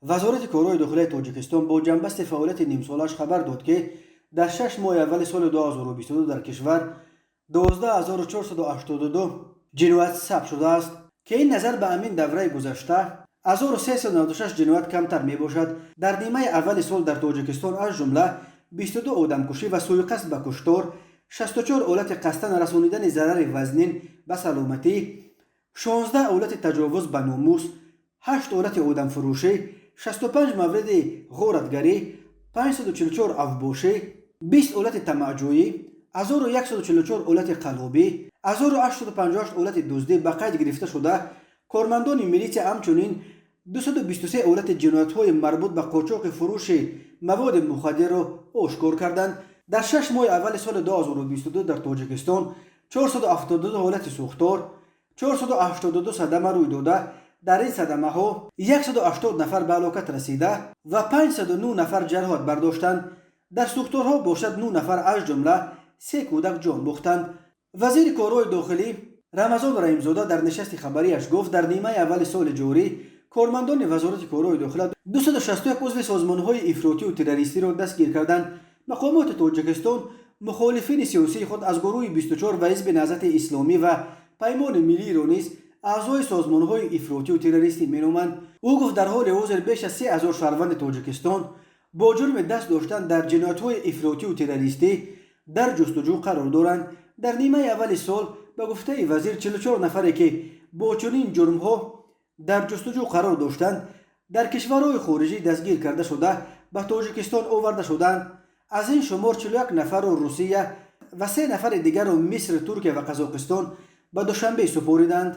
Вазорати корҳои дохилаи Тоҷикистон бо ҷамъбасти фаъолияти нимсолааш хабар дод, ки дар 6 моҳи аввали соли 2022 дар кишвар 12 482 ҷиноят сабт шудааст, ки ин назар ба ҳамин давраи гузашта 1396 ҷиноят камтар мебошад. Дар нимаи аввали сол дар Тоҷикистон, аз ҷумла 22 одамкушӣ ва сӯиқасд ба куштор, 64 ҳолати қасдан расонидани зарари вазнин ба саломатӣ, 16 ҳолати таҷовуз ба номус, 8 ҳолати одамфурӯшӣ, 65 мавриди ғоратгарӣ, 544 авбошӣ, 20 ҳолати тамаъҷӯӣ, 1144 ҳолати қаллобӣ, 1858 ҳолати дуздӣ ба қайд гирифта шуда. Кормандони милитсия ҳамчунин 223 ҳолати ҷиноятҳои марбут ба қочоқи фурӯши маводи мухаддирро ошкор карданд. Дар 6 моҳи аввали соли 2022 дар Тоҷикистон 472 ҳолати сӯхтор, 482 садама рӯй дода, дар ин садамаҳо 180 нафар ба ҳалокат расида ва 509 нафар ҷароҳат бардоштанд. Дар сӯхторҳо бошад, 9 нафар, аз ҷумла се кӯдак, ҷон бохтанд. Вазири корҳои дохилӣ Рамазон Раҳимзода дар нишасти хабарияш гуфт, дар нимаи аввали соли ҷорӣ кормандони Вазорати корҳои дохила 261 узви созмонҳои ифротию террористиро дастгир карданд. Мақомоти Тоҷикистон мухолифини сиёсии худ аз гурӯҳи 24 ва Ҳизби Наҳзати Исломӣ ва Паймони Миллиро низ аъзои созмонҳои ифротию террористӣ меноманд. Ӯ гуфт, дар ҳоли ҳозир беш аз 3000 шаҳрванди Тоҷикистон бо ҷурми даст доштан дар ҷиноятҳои ифротию террористӣ дар ҷустуҷӯ қарор доранд. Дар нимаи аввали сол, ба гуфтаи вазир, 44 нафаре, ки бо чунин ҷурмҳо дар ҷустуҷӯ қарор доштанд, дар кишварҳои хориҷӣ дастгир карда шуда, ба Тоҷикистон оварда шуданд. Аз ин шумор 41 нафарро Русия ва се нафари дигарро Миср, Туркия ва Қазоқистон ба Душанбе супориданд.